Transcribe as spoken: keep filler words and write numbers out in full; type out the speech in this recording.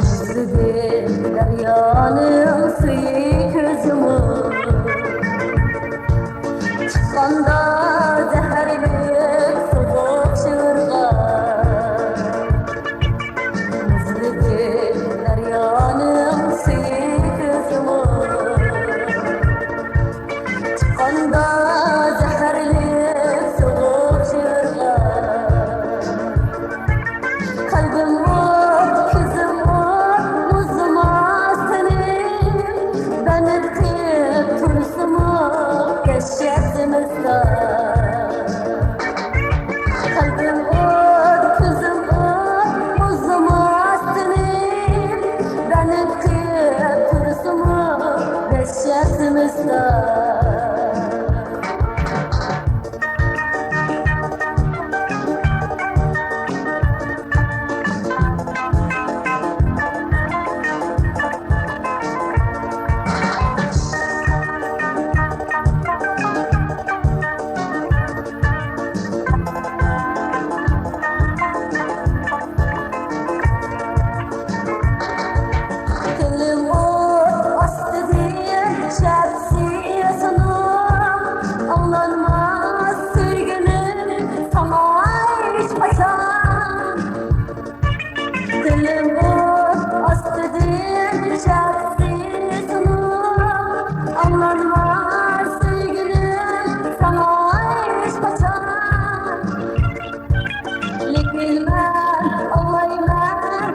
ئىزلىدىم دەريانىڭ سۈيى كۆزۈمنى، چىققاندا زەھەرلىك سوغۇق شىۋىرغا. ئىزلىدىم دەريانىڭ سۈيى كۆزۈمنى، چىققاندا زەھەرلىك سوغۇق شىۋىرغا. قەلبىم ئوت، كۆزۈم ئوت، مۇزلىماس تېنىم، بەند قىلىپ تۇرسىمۇ دەھشەت زىمىستان. قەلبىم ئوت، كۆزۈم ئوت، مۇزلىماس تېنىم، بەند قىلىپ تۇرسىمۇ دەھشەت زىمىستان. تىلىم ئوت ئاستىدىن شەپسىيەسىنىڭ، ئاڭلانماس سۆيگۈنۈم ساڭا ھېچقاچان. تىلىم ئوت ئاستىدىن شەپسىيەسىنىڭ، ئاڭلانماس سۆيگۈنۈم ساڭا ھېچقاچان. لېكىن مەن ئاڭلايمەن،